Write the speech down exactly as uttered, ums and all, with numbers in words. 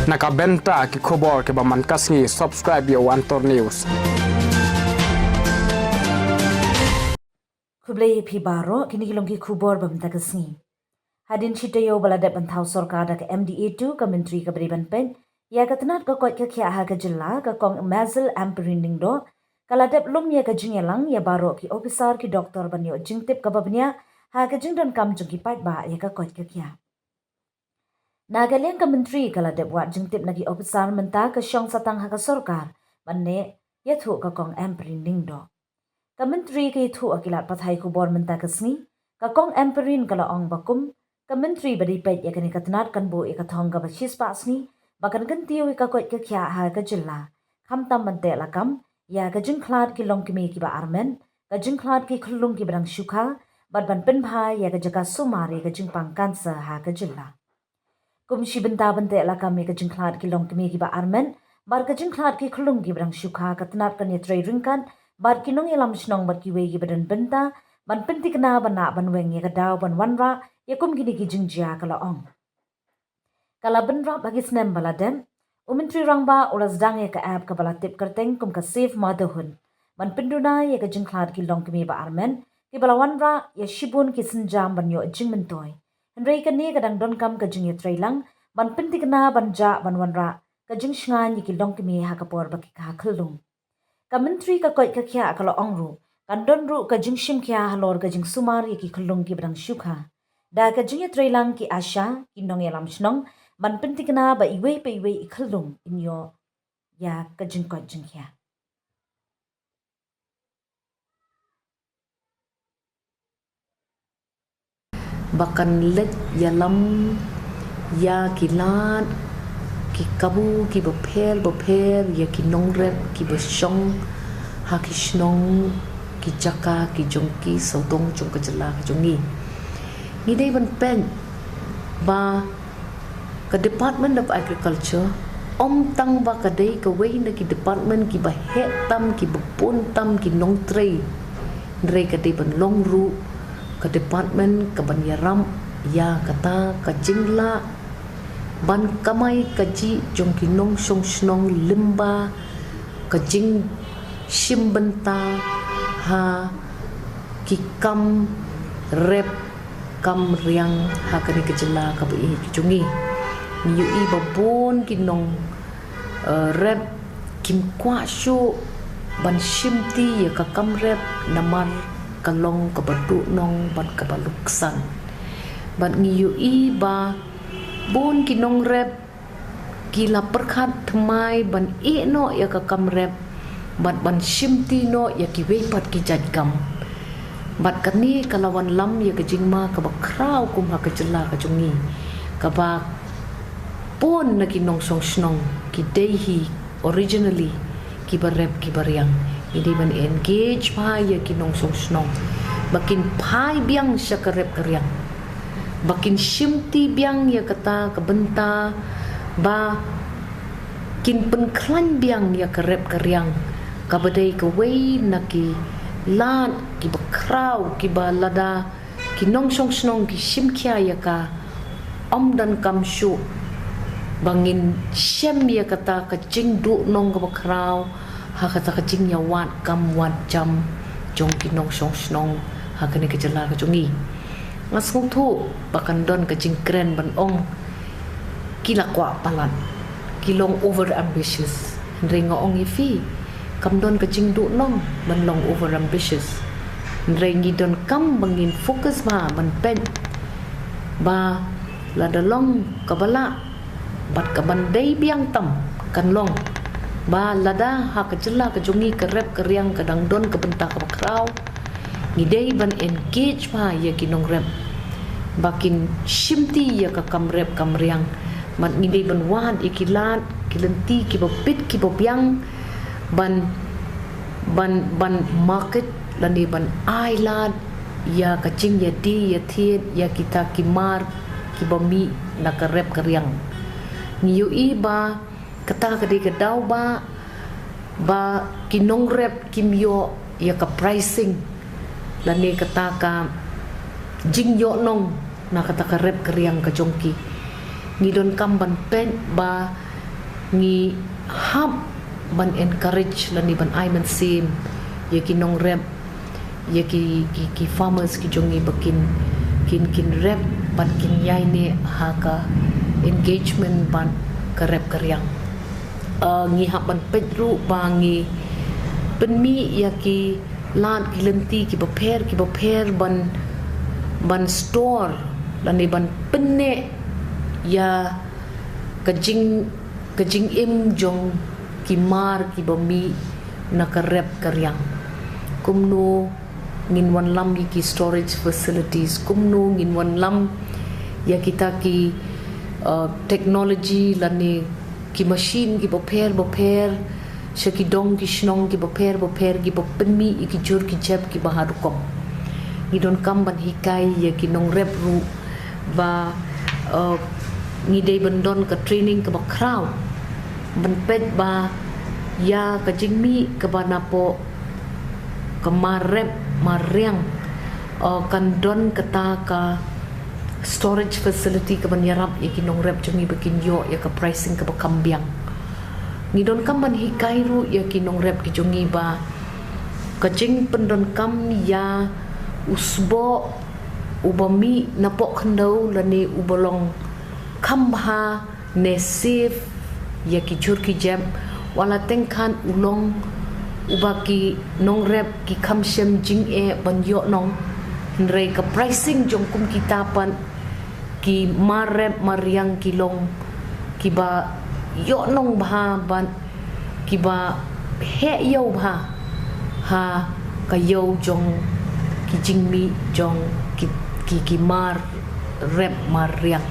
Na ka bynta ki khubor kiba man ka sngi, subscribe ïa u Antor News. Khublei ïa phi baroh, kine ki long ki khubor ba mynta ka sngi. Hadien shi taïew ba la dep ban thaw sorkar da ka M D A two, ka Myntri kaba dei ban peit ïa ka tnat ka koit ka khiah ha ka jylla, ka Kong Mazel Ampareen Lyngdoh, ka la dep lum ïa ka jingïalang ïa baroh ki ophisar, ki doktor ban ïoh jingtip kaba bniah ha ka jingdonkam jong ki paidbah ïa ka koit ka khiah. Na ka liang ka Myntri ka la dep wad jingtip na ki ophisar mynta ka shong satang ha ka sorkar ban neh ïathuh ka Kong Ampareen Lyngdoh. Ka Myntri ka ïathuh ha ki lad pathai khubor mynta ka sngi, ka Kong Ampareen ka la ong ba kum ka Myntri ba dei peit ïa kane ka tnat kan buh ïa ka thong kaba shispah sngi ba kan kyntiew ïa ka koit ka khiah ha ka jylla, khamtam ban teh lakam ïa ka jingkhlad ki longkmie kiba armet, ka jingkhlad ki khyllung kiba dang shu kha, bad ban pynbha ïa ka jaka sumar ïa ka jingpang cancer ha ka jylla. Kum shi bynta ban teh lakam ïa ka jingkhlad ki longkmie kiba armet bad ka jingkhlad ki khyllung kiba dang shu kha, ka tnat kan ïatrei ryngkat bad ki nongïalam shnong bad kiwei kiba don bynta ban pynthikna ban lah ban weng ïa ka daw ban wanrah ïa kum kine ki jingjia, ka la ong. Ka la bynrap ha ki snem ba la dep, u Myntri Rangbah u la sdang ïa ka app kaba la tip kyrteng kum ka Safe Motherhood ban pynduna ïa ka jingkhlad ki longkmie ba armet kiba la wanrah ïa shibun ki sienjam ban ïoh jingmyntoi. Hynrei kane ka dang donkam ka jingïatreilang ban pynthikna ban jah ban wanrah ka jingshngaiñ ïa ki longkmie ha ka por ba ki kha khyllung. Ka Myntri ka koit ka khiah ka la ong ruh kan don ruh ka jingshim khia halor ka jingsumar ïa ki khyllung kiba dang shu kha da ka jingïatreilang ki ASHA, ki nongïalam shnong, ban pynthikna ba iwei pa iwei i khyllung in ïoh ïa ka jingkoit jingkhiah. Ba kan leit ïalam ïa ki lad ki kabu kiba pher ba pher, ïa ki nongrep kiba shong ha ki shnong, ki jaka ki jong ki sawdong jong ka jylla ka jong ngi. Ngi dei ban peit ba ka Department of Agriculture ym tang ba ka dei kawei na ki department kiba heh tam, kiba bun tam ki nongtrei, hynrei ka dei ban long ruh ka department kaban ïarap ïa kata ka jinglah ban kamai kajih jong ki nongshong shnong lyngba ka jingshim bynta ha ki kam rep kam riang ha kane ka jylla kaba ïeit ka jong ngi. Ngi ïohi ba bun ki nong, eh, rep kim kwah shuh ban shimti ïa ka kam rep namar ka long kaba duhnong bad kaba luksan. Bad ngi ïohi ba bun ki nongrep ki la pyrkhat thymmai ban ïeh noh ïa ka kam rep bad ban shimti noh ïa kiwei pat ki jait kam. Bad kane ka la wanlam ïa ka jingma kaba khraw kum ha ka jylla ka jong ngi, kaba bun na ki nongshong shnong ki dei hi originally kiba rep kiba riang. Ngi dei ban engage bha ïa ki nongshong shnong ba kin phai biang sha ka rep ka riang, ba kin shimti biang ïa kata ka bynta, ba kin pynkhlaiñ biang ïa ka rep ka riang, kaba dei kawei na ki lad kiba khraw kiba lada ki nongshong shnong ki shim khia ïa ka, ym donkam shuh ba ngin shem ïa kata ka jingduhnong kaba khraw ha kata ka jingïawad kam wad jam jong ki nongshong shnong ha kane ka jylla ka jong ngi. Nga sngewthuh ba kan don ka jingkren ban ong ki la kwah palat, ki long over ambitious. Hynrei nga ong ïa phi, kam don ka jingduhnong ban long over ambitious. Hynrei ngi donkam ba ngin focus bha ban peit ba lada long kaba lah bad kaban dei biang tam, kan long ba lada ha ka jylla ka jong ngi ka rep ka riang ka dang don ka bynta kaba khraw, ngi dei ban engage bha ïa ki nongrep ba kin shimti ïa ka kam rep kam riang. Bad ngi dei ban wad ïa ki lad ki lynti kiba bit kiba biang ban, ban, ban market lane ban ai lad ïa ka jingïadie ïathied ïa kita ki mar kiba mih na ka rep ka riang. Ngi ïohi ba kata ka dei ka daw ba, ba ki nongrep kim ïoh ïa ka pricing lane kata ka jingïohnong na kata ka rep ka riang ka jong ki. Ngi donkam ban peit ba Ngi hap ban encourage lane ban ai mynsiem ïa ki nongrep, ïa ki, ki, ki farmers ki jong ngi ba kin, kin, kin rep bad kin ïaineh ha ka engagement bad ka rep ka riang. Uh, ngi hap ban peit ruh ba ngi pynmih ïa ki lad ki lynti kiba pher kiba pher ban, ban store lane ban pynneh ïa ka jing, ka jingim jong ki mar kiba mih na ka rep ka riang. Kumno ngin wanlam ïa ki storage facilities, kumno ngin wanlam ïa kita ki, uh, technology lane ki machine kiba pher ba pher sha ki dong ki shnong kiba pher ba pher kiba pynmih ïa ki jhur ki jep kiba ha rukom. Ngi donkam ban hikai ïa ki nongrep ruh ba, uh, ngi dei ban don ka training kaba khraw ban peit ba ïa ka jingmih kaba napoh ka mar rep mar riang, uh, kan don kata ka storage facility kaban ïarap ïa ki nongrep jong ngi ba kin ïoh ïa ka pricing kaba kham biang. Ngi donkam ban hikai ruh ïa ki nongrep ki jong ngi ba ka jingpyndonkam ïa u sboh uba mih napoh khyndew lane uba long kham bha ne safe ïa ki jhur ki jep, wat la teng khan u long uba ki nongrep ki kham shem jingeh ban ïoh nong, hynrei ka pricing jong kum kita pat ki mar rep mar riang ki long kiba ïoh nong bha bad kiba heh ïew bha ha ka ïew jong ki jingmih jong ki, ki, ki mar rep mar riang.